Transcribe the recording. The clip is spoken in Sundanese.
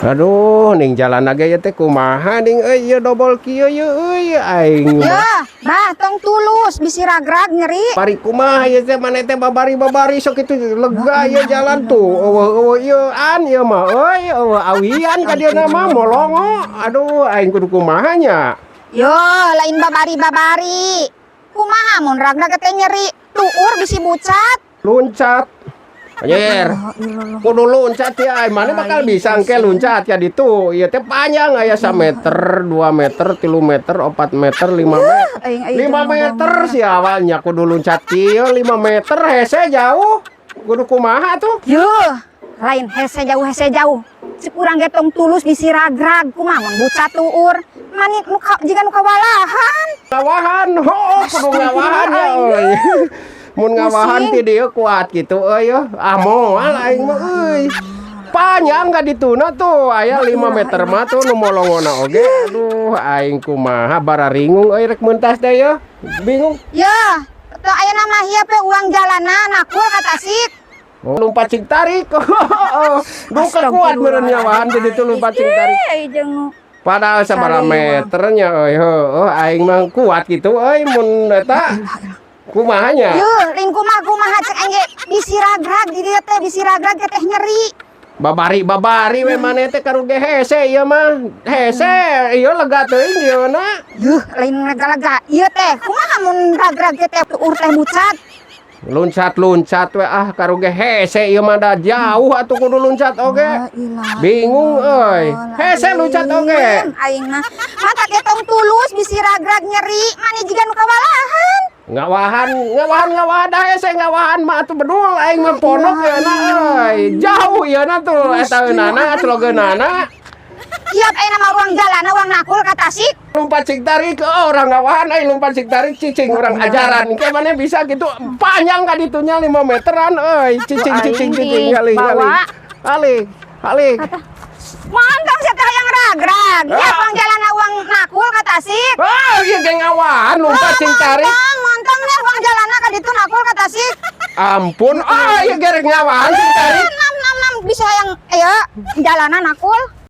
Aduh, ning jalan ge ieu teh kumaha ning euy, ieu dobol kieu ieu euy aing. Ya, bah, tong tulus bisi ragrag nyeri. Bari kumaha ieu teh, maneh teh babari-babari sok itu lega ieu jalan tuh. Euweuh euweuh ieu an ieu mah euy, euweuh awian ka dieu mah molongo. Aduh, aing kudu kumaha nya? Yo, lain babari-babari. Kumaha mun ragrag teh nyeri, tuur bisi bucat. Loncat. Anjir. Kudu loncat ya, maneh bakal bisa engke loncat ya ditu. Ieu teh panjang, aya 1 meter, 2 meter, 3 meter, 4 meter, 5 meter. Aing aing 5 meter sih awalnya kudu loncat kieu 5 meter, hese jauh. Kudu kumaha tuh? Yo, lain hese jauh, hese jauh. Cek urang ge tong tulus bisi ragrag, kumaha mun bucat tuur. Mani nu ka, jiga nu kawalahan. Ngawahan, oh, kudu ngawahan ya euy. Mun ngawahan ti dieu kuat gitu euy. Ah, moal aing mah euy. Panjang ka dituna tuh, aya 5 meter mah tuh nu molongona oge. Aduh, aing kumaha, bararingung euy rek mentas teh ye. Bingung. Yo, teu aya nama hieu pe uang jalana nakul ka Tasik. Oh, lompat cing tarik. Duka kuat meureun nyawahan ti ditu lompat cing tarik. Ih, jeung Padahal sabaraha Sariwa. Meternya euy, heueuh aing mah kuat gitu euy mun eta kumaha nya. Yo, lain kumaha-kumaha, cek aing ge bisi ragrag di dieu teh, bisi ragrag teh nyeri. Babari babari we maneh teh karuge hese ieu mah. Hese ieu lega teuing ieu na. Yuh, lain lega-lega. Ieu teh kumaha mun ragrag teh tuur teh bucat. Loncat-loncat we ah, karuge hese ieu mah, da jauh atuh kudu loncat oge. Bingung euy. Hese loncat oge. Aing mah mata ge tong tulus bisi ragrag nyeri, mani jiga nu kawalahan. Ngawahan, ngawahan, ngawahan dah hese ngawahan mah atuh bedul aing mah ponok ieu na euy. Jauh ieu na tuh eta eunana sloganana. Siap ayeuna mah urang jalan urang nakul ka Tasik. Lompat cing tarik, oh, orang ngawahan euy, lompat cing tarik cicing urang ajaran. Kayak mana bisa gitu panjang ka ditunya 5 meteran euy. Cicing cicing cicing kali kali. Bawa. Kali kali. Mantap sia teh hayang ragrag. Ya Ah. urang jalan urang nakul ka Tasik. Ah, ieu ge ngawahan lompat cing tarik. Mantang, mantang nih urang jalan ka ditu nakul ka Tasik. Ampun, ah, ieu gerek ngawahan cing tarik. Nam nam nam bisa hayang ya jalanan nakul.